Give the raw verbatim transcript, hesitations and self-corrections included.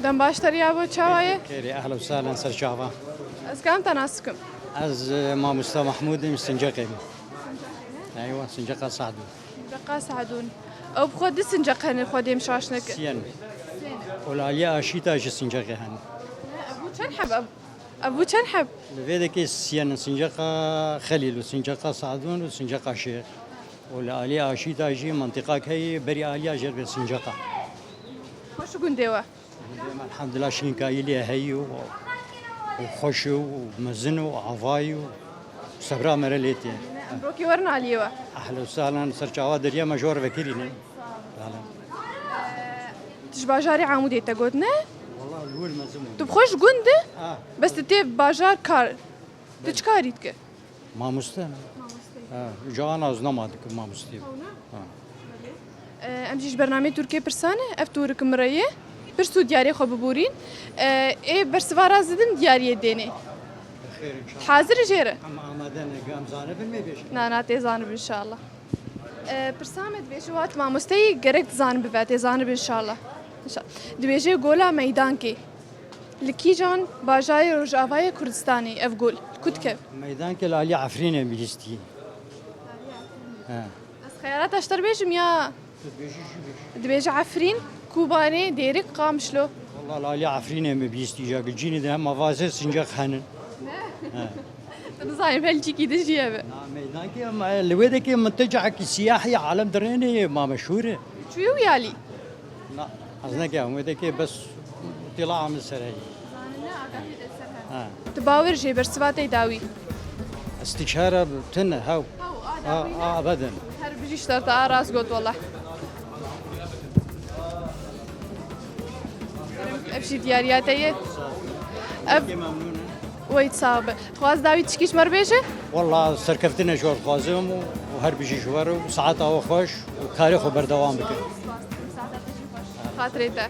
Em baş te riya bo, çawa ye? Xêrê, ehla û sehlen, ser çava. Ez karim te nas bikim? Ez e, mamosta Mahmûd im, Sinceqê me. Eywa, Sinceqa Sadûn. Sinceqa Sadûn. Ew bi xwe du sinceq hene, xwe dêm şaş neke. Siyen. Û li aliyê Aşîta jî Sinceqê hene. Ev bû çend heb? Ev bû çend heb? Li vê dekê siyen in, Sinceqa Xelîl û Sinceqa Sadûn û Sinceqa Şêx. Û li aliyê Aşîta jî mintîqak heye, berî aliya jêr be Sinceqa. Xweş û gundê we. Elhamdulillah, şînkayî lê heyî û, û xweş û mezin û avayî û sebra me re lê tê. Em rokê werin aliyê we. Ehla û sehlen, ser çava deriya me ji we re vekirî ne. Tu ji bajarê Amûdê te got ne? Wela li wir mezin bûm. Tu bi xwe ji gund e? Ha. Bes tu tê bajar kar. Tu çi karî dikî? Mamoste me. Mamoste. Ha, ji ana ez nema dikim mamosteyê. Ew ne? Ha. Em jî ji bernameyê Tirkiyê pirsan e, ev torik min re ye. Pirs û diyariyê xwe biborîn. Ê bersiva rast didim diyariyê dênê. Hazir jê re? Em amade ne, em zanibin mê bêjin. Na, na, tê zanibin inşallah. Pirsa me dibêje, wat mamosteyî gerek dizanibin ve, tê zanibin inşallah. Dibêje Gola Meydankê. Li kîjan bajarê Rojavayê Kurdistanê ev gol? Ku dikeve? Meydankê li alî Efrînê bihîstî. He. Ez xeyalata ji te re bêjim ya? Dibêje Efrîn, Kobanê, Dêrik, Qamişlo. Wela li alî Efrînê min bihîstî, ja gilcînê de hema vazê sinceq henin. Tu nizanî belkî kî din jî hebe. Na meydankê em li wê dekê min te cihekî siyahî alem dirênê ma meşhûr e. Çûyî wî alî? Na, ez nekem wê dekê bes tila min ser heyî. Zanîne agahî de ser heyî. Ha. Tu bawer jê bersiva tey dawî. Estîşare tune hew. Hew, a dawî ne? A, a, ebeden. Her bijî ştarta a rast got wela. Ev jî diyariya te ye. Ev Wey sax be. Dixwaz dawî tişkî ji me re bêje? Wela serkeftinê ji we dixwazim û her bijî ji we re û saeta we xweş û karê xwe berdewam bikin. Xatirê te.